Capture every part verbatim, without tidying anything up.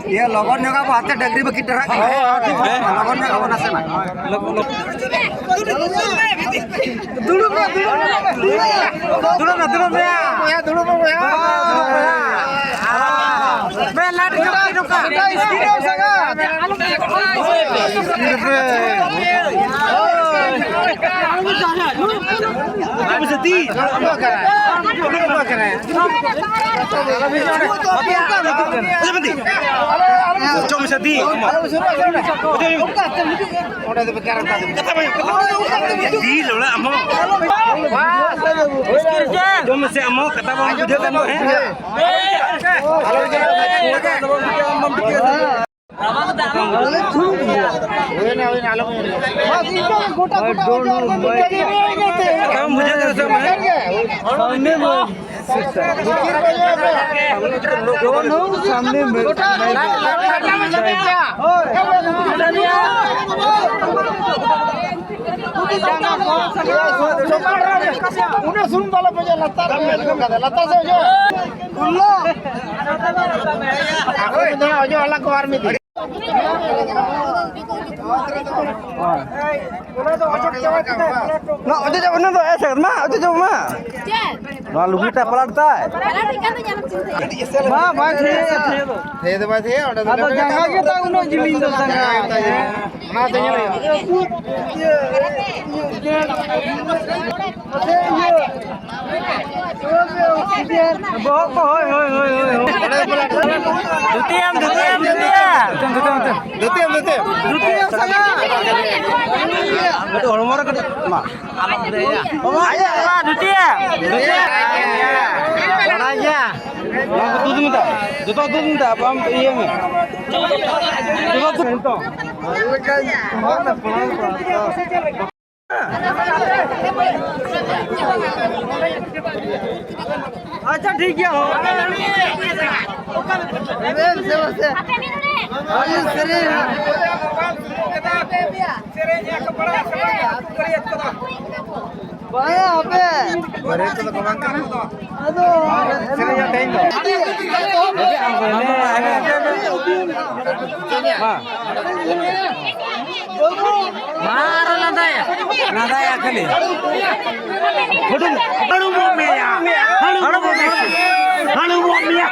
ᱤᱭᱟᱹ, ᱞᱚᱜᱚᱱ ᱧᱚᱜ ᱟᱵᱚ, ᱦᱟᱱᱛᱮ ᱰᱟᱹᱝᱨᱤ ᱵᱟᱹᱠᱤ ᱴᱟᱨᱦᱟᱜ ᱠᱟᱱᱟ᱾ ᱦᱮᱸ, ᱦᱮᱸ, ᱴᱷᱤᱠ ᱜᱮᱭᱟ᱾ ᱞᱚᱜᱚᱱ ᱧᱚᱜ ᱟᱵᱚ ᱱᱟᱥᱮᱱᱟᱜ᱾ ᱫᱩᱲᱩᱵ ᱢᱮ, ᱫᱩᱲᱩᱵ ᱢᱮ᱾ ᱫᱩᱲᱩᱵ ᱢᱮ, ᱫᱩᱲᱩᱵ ᱢᱮ᱾ ᱵᱚᱭᱦᱟ, ᱫᱩᱲᱩᱵ ᱢᱮ, ᱵᱚᱭᱦᱟ᱾ ᱫᱩᱲᱩᱵ ᱢᱮ᱾ ᱵᱮ, ᱞᱟᱴ ᱧᱚᱜ ᱠᱟᱹᱴᱤᱡ ᱱᱚᱝᱠᱟ᱾ ᱫᱩᱲᱩᱵ ᱢᱮ᱾ ᱚᱸᱰᱮ ᱫᱚ ᱵᱮᱠᱟᱨ ᱠᱟᱛᱷᱟ ᱵᱟᱝ, ᱠᱟᱛᱷᱟ ᱵᱟᱝ᱾ ᱫᱤᱞ ᱚᱲᱟᱜ ᱟᱢ ᱦᱚᱸ᱾ ᱡᱚᱢ ᱢᱮᱥᱮ ᱟᱢ ᱦᱚᱸ, ᱠᱟᱛᱷᱟ ᱵᱟᱝ ᱵᱩᱡᱷᱟᱹᱜ ᱠᱟᱱ ᱫᱚ, ᱦᱮᱸ? ᱠᱟᱛᱷᱟ ᱵᱟᱝ ᱵᱩᱡᱷᱟᱹᱜ ᱠᱟᱱᱟ ᱥᱮ ᱵᱟᱝ? ᱥᱟᱢᱱᱮ ᱢᱮ᱾ ᱫᱚᱱ ᱦᱚᱸ ᱥᱟᱢᱱᱮ ᱢᱮ᱾ ᱩᱱᱟᱹᱜ ᱥᱩᱱᱩᱢ ᱫᱚ ᱟᱞᱚ ᱯᱮ ᱚᱡᱚᱜᱟ, ᱞᱟᱛᱟᱨ ᱨᱮ ᱚᱡᱚᱜ ᱠᱟᱫᱟ, ᱞᱟᱛᱟᱨ ᱥᱮᱫ ᱚᱡᱚᱜ᱾ ᱩᱱᱱᱚ᱾ ᱟᱠᱚ ᱢᱤᱫ ᱫᱷᱟᱣ ᱚᱡᱚᱜ ᱟᱞᱟᱝ ᱠᱚ ᱟᱨ ᱢᱤᱫ ᱫᱷᱟᱣ᱾ ᱱᱚᱣᱟ ᱚᱡᱚᱜ ᱪᱟᱵᱟ ᱠᱮᱫᱟᱭ᱾ ᱱᱚᱣᱟ ᱚᱡᱚᱜ ᱪᱟᱵᱟ, ᱱᱚᱣᱟ ᱫᱚ ᱮᱥᱮᱫ ᱢᱟ, ᱚᱡᱚᱜ ᱪᱟᱵᱟ ᱢᱟ᱾ ᱪᱮᱫ? ᱱᱚᱣᱟ ᱞᱩᱜᱽᱲᱤ ᱴᱟᱜ ᱯᱟᱞᱟᱴ ᱛᱟᱭ᱾ ᱯᱟᱞᱟᱴ ᱠᱟᱱ ᱫᱚ ᱧᱮᱞ ᱪᱤᱱᱛᱟᱹ᱾ ᱵᱟᱝ, ᱵᱟᱝ, ᱴᱷᱤᱠ ᱜᱮᱭᱟ, ᱴᱷᱤᱠ ᱜᱮᱭᱟ᱾ ᱛᱷᱤᱭᱟᱹ ᱫᱚ ᱵᱟᱭ ᱛᱷᱤᱭᱟᱹᱭᱟ, ᱚᱸᱰᱮ ᱫᱚ ᱟᱫᱚ ᱞᱮᱵᱮᱫ ᱡᱟᱸᱜᱟ ᱟᱠᱟᱫ ᱜᱮ ᱛᱟᱭ ᱩᱱᱟᱹᱜ ᱡᱤᱞᱤᱧ ᱫᱚ ᱛᱟᱦᱮᱸ ᱠᱟᱱᱟ᱾ ᱚᱱᱟ ᱛᱮ ᱧᱮᱞ ᱦᱩᱭᱩᱜᱼᱟ᱾ ᱵᱚᱦᱚᱜ ᱠᱚ, ᱦᱳᱭ, ᱦᱳᱭ, ᱦᱳᱭ, ᱦᱳᱭ᱾ ᱫᱷᱩᱛᱤᱭᱟᱢ, ᱫᱷᱩᱛᱤᱭᱟᱢ, ᱫᱷᱩᱛᱤᱭᱟ᱾ ᱫᱷᱩᱛᱤᱭᱟᱢ, ᱫᱷᱩᱛᱤᱭᱟᱢ᱾ ᱫᱷᱩᱛᱤᱭᱟᱢ ᱥᱟᱡᱟ᱾ ᱠᱟᱹᱴᱤᱡ ᱦᱚᱲᱢᱚ ᱨᱮ ᱠᱟᱹᱴᱤᱡ ᱢᱟ᱾ ᱵᱟᱵᱟ, ᱟᱭᱟᱜ ᱫᱷᱩᱛᱤᱭᱟ᱾ ᱫᱷᱩᱛᱤᱭᱟ᱾ ᱵᱟᱲᱟᱭ ᱜᱮᱭᱟ᱾ ᱱᱚᱣᱟ ᱠᱚ ᱛᱩᱫ ᱢᱮ ᱛᱟ᱾ ᱡᱚᱛᱚ ᱛᱩᱫ ᱢᱮ ᱛᱟ, ᱟᱢ ᱤᱭᱟᱹ ᱢᱮ᱾ ᱡᱚᱛᱚ ᱛᱩᱫ ᱢᱮ ᱛᱚ᱾ ᱟᱪᱪᱷᱟ, ᱴᱷᱤᱠ ᱜᱮᱭᱟ, ᱦᱚ᱾ ᱥᱮᱨᱮᱧ, ᱥᱮᱨᱮᱧ᱾ ᱵᱟᱝ, ᱟᱯᱮ᱾ ᱵᱟᱨᱭᱟ ᱛᱮᱫᱚ ᱠᱚ ᱵᱟᱝ ᱠᱟᱱᱟ᱾ ᱟᱫᱚ ᱥᱮᱨᱮᱧᱟ ᱛᱮᱦᱮᱧ ᱫᱚ᱾ ᱢᱟ᱾ ᱢᱟ ᱟᱨ ᱞᱟᱸᱫᱟᱭᱟ᱾ ᱞᱟᱸᱫᱟᱭᱟ ᱠᱷᱟᱹᱞᱤ᱾ ᱦᱩᱰᱩᱝ᱾ ᱦᱟᱹᱲᱩᱵᱚᱜ ᱢᱮᱭᱟ᱾ ᱦᱟᱹᱲᱩᱵᱚᱜ ᱢᱮᱭᱟ᱾ ᱦᱟᱹᱲᱩᱵᱚᱜ ᱢᱮᱭᱟ᱾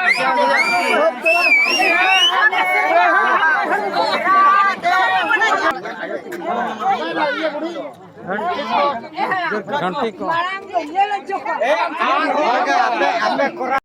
ᱜᱷᱟᱱᱴᱤ ᱠᱚ᱾ ᱢᱟᱲᱟᱝ ᱫᱚ ᱧᱮᱞ ᱦᱚᱪᱚ ᱠᱚᱢ᱾